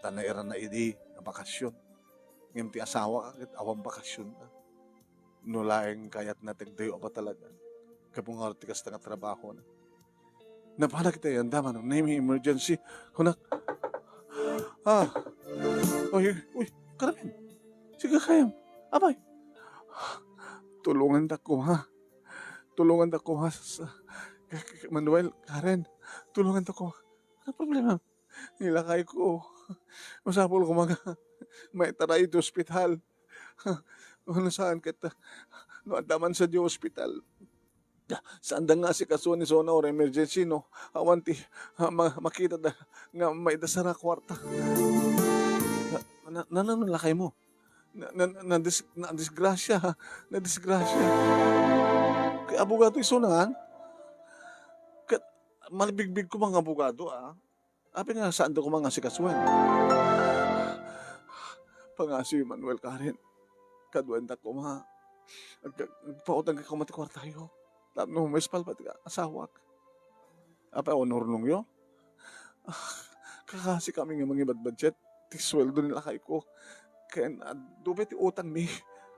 Ta nairana idi nga bakasyon. Ngem ti asawak ket awan bakasyonda. No laeng kayatna ti agdayo a patalagan, gapu ngarud ti kasta nga trabahona. Napanak iti ayanda, Manong Nemi, emergency. Kunak, ah, uy, uy, Carmen, sige kayam. Apay, tulongandak koma. Tulongandak koma, s-, s-, Manuel, Karen, tulongandak koma. Ano problema? Ni lakayko. Masapul koma nga maitaray iti ospital. No saan ket, no adda man sadiay ospital, saanda nga asikasuan isuna or emergency, no? Awan ti, ah, ma-, makita da nga maidasara kuarta. Na, na, na, na, lakaymo? Na, na, na, dis-, na disgrasya, na disgrasya. Kay abogado isuna, han? Ket malbigbig koma nga abogado, ah. Apay nga saanda koma nga asikasuen? Pangasiyo, Manuel, Karen. Kaduaendak koma. Ag-, ag-, agpautangka koma ti kuartayo. Tapno maispalpat ti asawak. Apay, awan urnongyo? Ah, kakasikami nga mangibadbadget ti sueldo ni lakayko. Ken adu pay ti utangmi.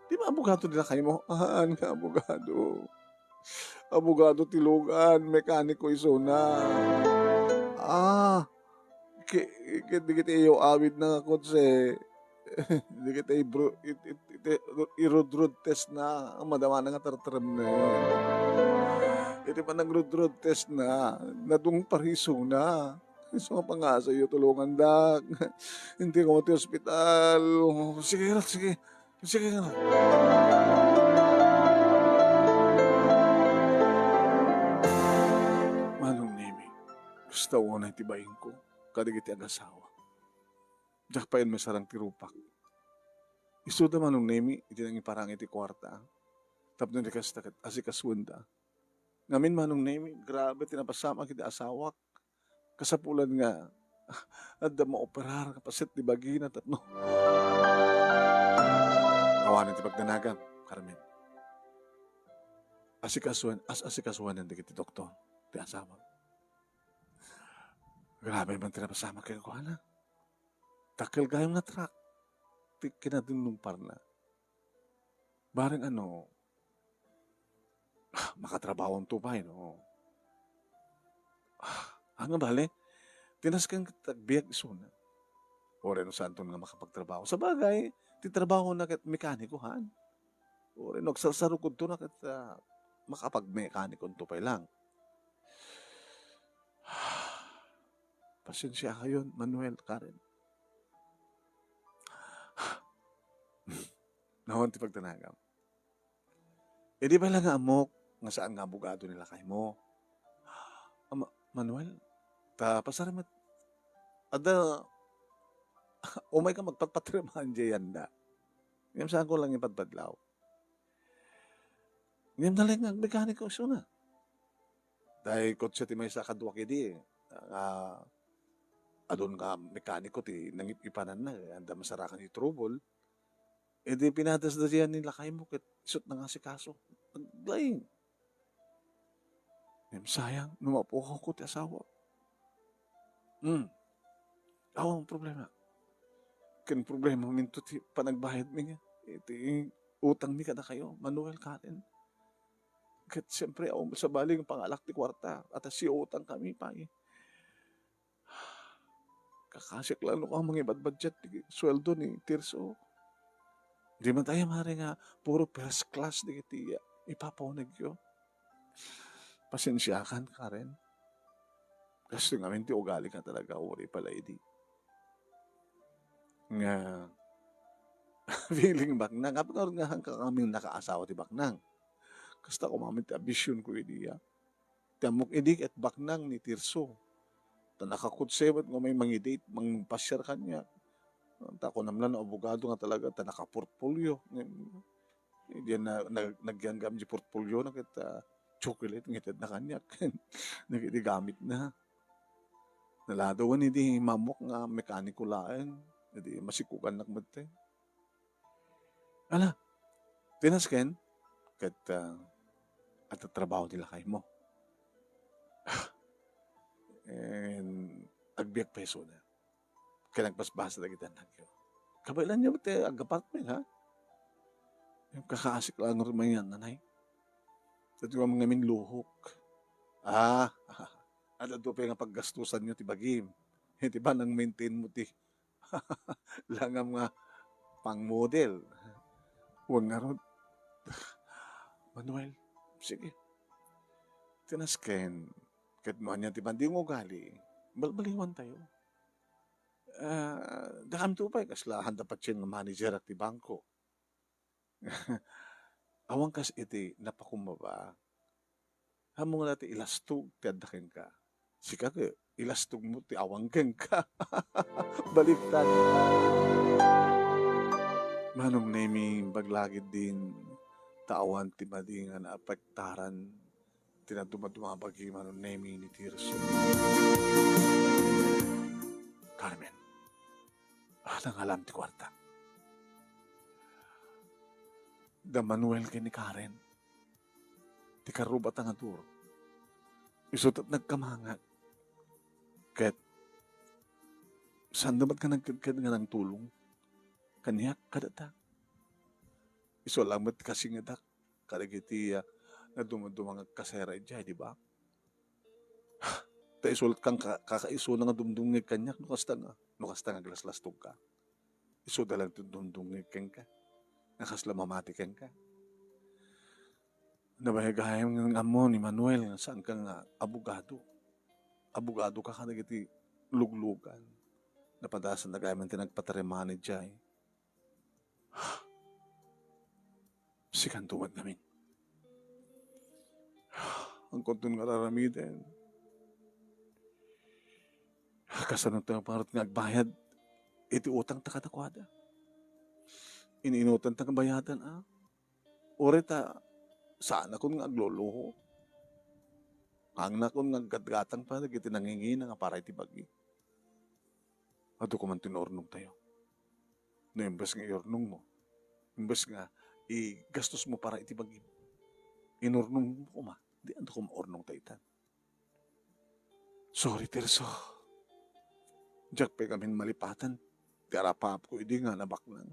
Di ba abogado ni lakaymo? Haan nga abogado. Abogado ti lugan, mekaniko isuna. Ah, ki-, ki-, dagiti iyo awidna nga kotse, dagiti ibro-, it-, it-, it-, irudrud testna, madamana nga tartaremnen. Iti panagrudrud testna, nadung parisona. Isu nga pangasayo, tulongandak. Intiko ti ospital. Sige, rak, sige. Sige nga. Manong Nemi, kasta unay ti baingko kadagiti agasawa. Diak pay masarang ti rupak. Isuda, Manong Nemi, iti nangiparang iti kuarta. Tapno di kasta ket asikasuenda. Ngamin, Manong Nemi, grabe ti napasamak iti asawak. Kasapulan nga adda maoperar nga paset ti bagina tapno awanen ti pagdanagam, Carmen. Asikasuen-, as-, asikasuanen dagiti doktor ti asawa. Grabe man ti napasamak kenkuana. Dakkel gayam nga truck ti kinadinumparna. Bareng ano, makatrabahonto pay, no? Ah, ania bale? Ti nasken ket agbiag isuna. Uray no saanton nga makapagtrabaho. Sabagay, ti trabahona ket mekaniko, han? Uray no agsarsarukodto na ket, ah, makapagmekanikonto pay lang. Pasensiakayon, Manuel, Karen. Nawan ti pagdanagam. Idi pay la nga ammok nga saan nga abogado ni lakaymo. Ah, Ma-, Manuel, ta pasar met. Adda, umayka magpatpatriman diay anda. Ngem saanko lang ipadpadlaw. Ngem nalaing nga agmekaniko isuna. Dayta kotse ti maysa kaduak idi, nga adun nga mekaniko ti nangip-ipananna, anda masarakan ti trouble. Idi pinadasdasian ni lakaymo ket isut' nangasikaso. Aglaing. Ngem sayang no mapukaw ko ti asawa. Hmm. Awan problema. Ken problemaminto ti panagbayadmi nga iti utangmi kadakayo, Manuel, Karen. Ket siempre, awan sabali nga pangalak ti kuarta, a ta siutangkami pay. Kakasiak lang no kua mangibadbadget ti sueldo ni Tirso. Di man tayo mari nga puro first class dagiti Ipapaunegyo. Pasensiakan, Karen. Kastoy ngamin ti ugali nga talaga, uray pala idi. Nga, feeling baknang. Apay ngarud nga saan ka ngamin nakaasawa ti baknang? Kasta koma ngamin ti abisionko idi, a. Ti ammok idi ket baknang ni Tirso. Ta nakakotse met nga umay mangi-date, mangpasiar kaniak. Ta kunam la no abogado nga talaga, ta nakaportfolio. Diyan na, nag-, nagyanggam di portfolio na ket, ah, chocolate nga itedna kaniak. Nagiti gamit na. Naladawan idi mamok nga mekaniko laeng. Idi masikugannak met. Ala, ti nasken, ket, ah, adda trabaho ti lakaymo. And agbiag pay isuna. Ket nagbasbasa dagiti annakyo. Kabaelanyo met ti ag-apartment, ha? Kakaasik la ngarud manen, nanay. Ket wen ngamin luhok. Ah, adda pay nga paggastusanyo ti bagim. Iti panang-maintain mo ti langam nga pang-model. Wen ngarud, Manuel, sige. Ti nasken, ket no ania ti madi nga ugali, balbaliwantayo. Ah, dakamto pay, kasla sanda patien nga managerak ti bangko. Awan kas iti napakumbaba. Ammom nga ti ilastog ti adda kenka. Sika ket, ilastogmo ti awan kenka. Baliktad. Manong Nemi, imbag la ketdin ta awan ti madi nga naapektaran ti nadumaduma a bagi, Manong Nemi, ni Tirso. Carmen, ah, nangalam ti kuarta. Da Manuel ken ni Karen, ti karrubata nga duro. Isu ta nagkamangag. Ket, saan da met nga nagkedked nga nangtulong kaniak kadata. Isu laeng met kasingedak kadagiti, ah, nadumaduma nga agkasera idiay, di ba? Ta isu laeng ka-, kakaisuna nga dumdumngeg kaniak no kasta nga, no kasta nga aglaslastogka. Isuda laeng ti dumdumngeg kenka. Nga kasla mamati kenka. Nabayag gayam nga ammo ni Manuel nga saanka nga abogado. Abogadoka kadagiti luglugan. Napadasanna gayam ti nagpatarimana idiay. Sikanto met ngamin. Agkunton nga ar-aramiden. Kasano ta parut nga agbayad iti utangta kadakuada? In-inutanta nga bayadan, a? Uray ta saanakon nga agluluho. Saanakon nga aggatgatang pa dagiti nangingina nga para iti bagi. Adu koma ti naurnongtayo. No imbes nga iurnongmo, imbes nga igastosmo para iti bagim, inurnongmo koma, di adu koma urnongta itan. Sorry, Tirso. Diak pay ngamin malipatan ti arapaapko idi nga nabaknang.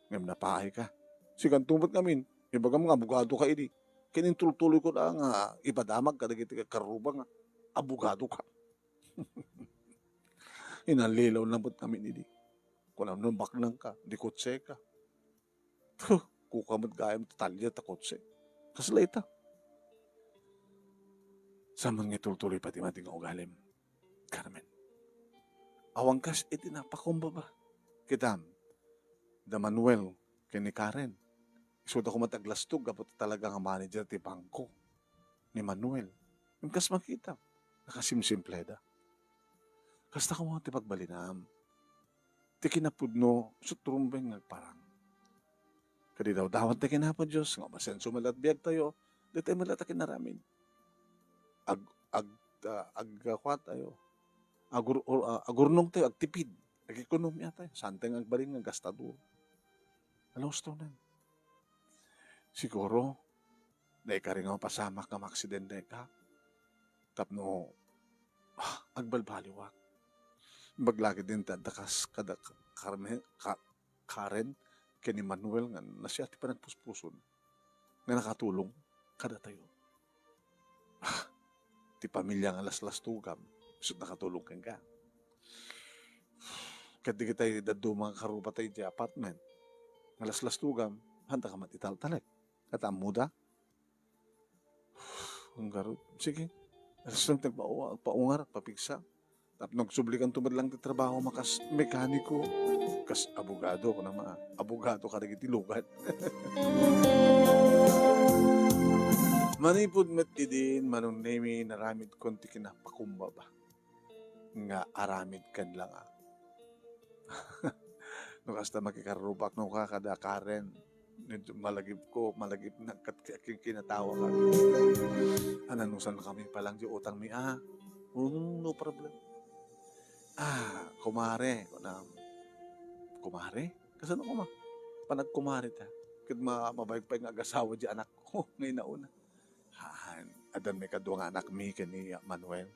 Ngem napaayka. Sikanto met ngamin, ibagam nga abogadoka idi. Ket intultuloyko da nga ipadamag kadagiti karruba nga abogadoka. Inallilaw na met ngamin idi. Kunam no baknangka, di kotseka. Huh, kuka met gayam ti talya ta kotse. Kasla ita. Saan man nga itultuloy pay ti madi nga ugalim, Carmen? Awan kas iti napakumbaba. Kitam, da Manuel ken ni Karen. Isuda koma ti aglastog gapu ta talaga nga manager ti bangko ni Manuel. Ngem kas makita, nakasimsimpleda. Kasta koma ti pagbalinam. Ti kinapudno, isu ti rumbeng nga agparang. Kadi dawdawan ti kinapo Dios, nga umasenso met la ti biagtayo, daytoy met la ti kinaramid. Ag-, ag-, ah, agkuatayo. Agur-, or, ah, agurnongtayo, agtipid. Ag-ekonomiatayo. Saantayo nga agbalin nga gastador. Alam mo, Stonan. Siguro, naikari nga mapasamak nga maaksidenteka. Tapno, ah, agbalbaliwak. Imbag la ketdin ti adda kas kada Ka-, Carmen, Ka-, Karen ken ni Manuel nga nasia ti panagpuspuson nga nakatulong kadatayo. Ah, ti pamilia nga laslastugam, isu ti nakatulong kenka. Ket dagiti dadduma nga karrubata idiay apartment nga laslastugam, Handa ka met italtalek. Ket ammoda? Ang garud. Sige. Alas lang tagpau-, paungar, papigsa. Tapno agsublikanto met lang ti trabaho, makas mekaniko. Kas abogado, kuna ma, abogado kadagiti lugan. Manipud met idin, Manong Nemi, naramidkon ti kinapakumbaba nga aramid ken langa. No kasta, makikarrubaknoka kada Karen, medyo malagipko, malagipnak ket ki-, ki-, kinatawa ka. Ananusan kami pa lang di utang mi, ah. Mm, no problem. Ah, kumare, kunam. Kumare? Kasano kuma? Panagkumare ta. Ket ma-, mabayag pay nga agasawa di anakko nga inauna. Haan, addan maikadua nga anakmi ken ni Manuel.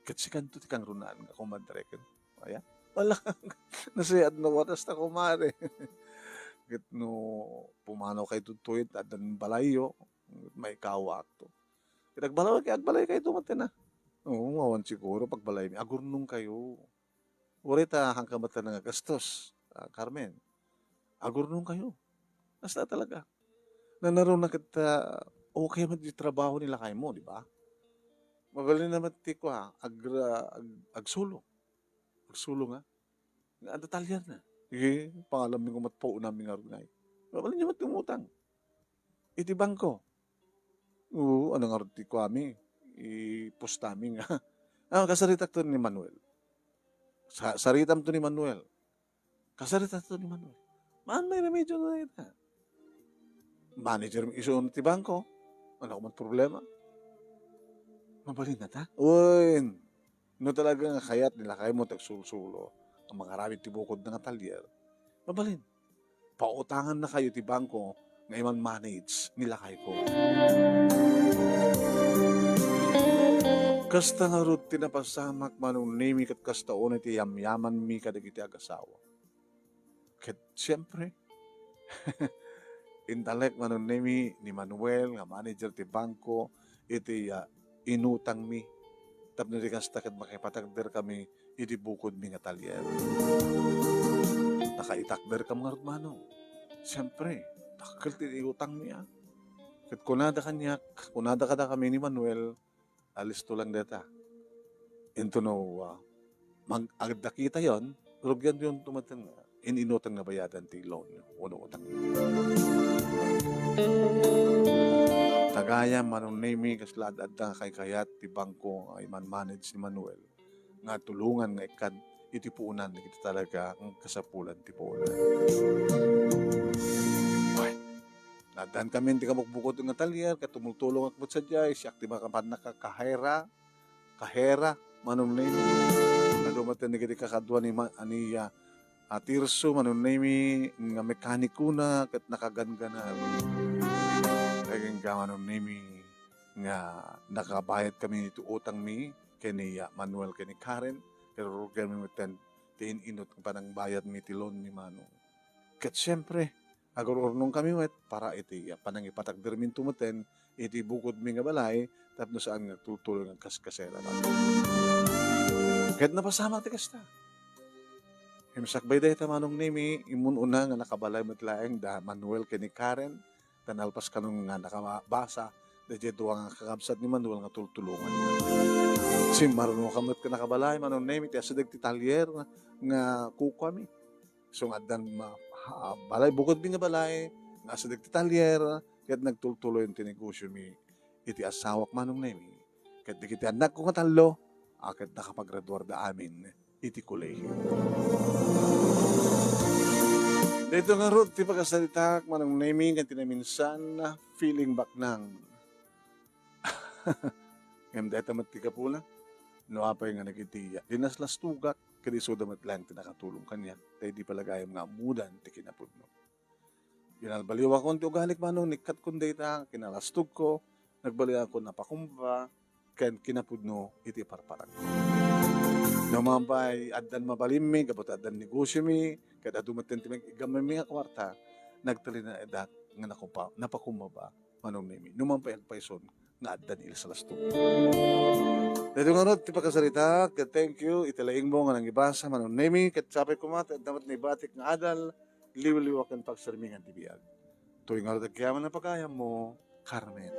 Ket sikanto ti kangrunaan nga kumadre ken, aya? Wala. Nasayaat no oras ta, kumare. Ket no pumanaw kayto tutuy, addan balayyo, maikawakto. Ket agbalay, agbalay kayto met, na. Oo, awan siguro pagbalaymi. Agurnong kayo. Uray ta, haanka met nga agastos, ah, Carmen. Agurnong kayo. Basta talaga. Nanaruna ket, ah, okay met di trabaho ni lakaymo, di ba? Mabalin na met ti kua, agra-, ag-, agsulo. Agsulo nga. Nga adda talyer na. Sige, pangalam mi nga met paunami nga rugay. Mabalin na met ti umutang. Iti bangko. Oo, ano nga rod ti kuami? Ipustami nga. Ah, kasaritakto ni Manuel. Sa-, saritamto ni Manuel. Kasaritakto ni Manuel. Maan may remedyo na ita. Manager mi isu ti bangko. Ano man problema? Mabalin na ta? Uy, no talaga nga kayat ni lakaymo ti agsulsulo, nga mangaramid ti bukod na nga talyer, mabalin. Pautangannakayo ti bangko nga iman-manage ni lakayko. Kasta ngarud ti napasamak, Manong Nemi, ket kasta unay ti yamyamanmi kadagiti agasawa. Ket siempre, intalek, Manong Nemi, ni Manuel nga manager ti bangko iti, ah, inutangmi. Tapno di kasta ket makipatakderkami iti bukodmi nga talyer. Nakaitakderkam ngarud, Manong. Siempre, dakkel ti utangmi, ah. Ket kunada kaniak, kunada kadakami ni Manuel, alisto lang dayta. Intono, ah, mag-, agda kitayon, rugianyon tumaten nga in-inutang nga bayadan ti loan wenno utang. Tagayam, Manong Nemi, kasla ad-adda nga kaykayat ti bangko nga iman-manage ni Manuel nga tulongan nga ikkad iti puonan dagiti talaga nga kasapulan ti puonan. Wen, naaddankami ti kabukbukod nga talyer, ket tumultulongak met sadiay, siak ti makapan nakakahera, kahera, Manong Nemi. Adu met dagiti kakadua ni Ma-, ni, ah, a Tirso, Manong Nemi, nga mekanikona ket nakaganganad. Ket kenka, Manong Nemi, nga nakabayadkami iti utangmi ken ni, ah, Manuel ken ni Karen, ket rurugianmi metten ti in-inut nga panangbayadmi ti loan ni Manong. Ket siempre, agur-urnongkami met para iti, ah, panangipatakderminto metten iti bukodmi nga balay tapno saan nga agtultuloy nga agkaskasera. Ket napasamak ti kasta. Imsakbay dayta, Manong Nemi, immun-una nga nakabalay met laeng da Manuel ken ni Karen, ta nalpas kano nga nakabasa daydiay dua nga kakabsat ni Manuel nga tultulongan. Simmarunoka met ken nakabalay, Manong Nemi, ti asideg ti talyer nga kukuami. So nga addan ma-, ha-, balay, bukodmi nga balay, nga asideg ti talyer, ket nagtultuloyen ti negosiomi iti asawak, Manong Nemi. Ket dagiti annakko nga tallo, a, ket nakapagraduarda amin iti kolehio. Daytoy ngarud ti pakasaritak, Manong Nemi, ket ti naminsan, feeling baknang. Ngem dayta met ti gapuna, no apay nga nagitiya, dinaslastugak, ket isuda met laeng ti nakatulong kaniak, ta idi pay la gayam nga ammodan ti kinapudno. Binalbaliwakon ti ugalik, Manong, nikkatkon dayta, kinalastogko, nagbaliwakon a pakumbaba, ken kinapudno iti parparangko. No man pay, addan mabalinmi, gapu ta addan negosiomi, ket adu metten ti nag-iggammami nga kuarta, nagtalinaedak nga nakupa-, napakumbaba, Manong Nemi. No man pay agpayson nga adda ni Ilas Lastog. Daytoy ngarud ti pakasaritak, ket thank you iti laingmo nga nangibasa, Manong Nemi, ket sapay koma ti adda met naibatik nga adal, liwliwa ken pagsarmingan ti biag. Dagitoy ngarud ti agyamanak a pagayammo, Carmen.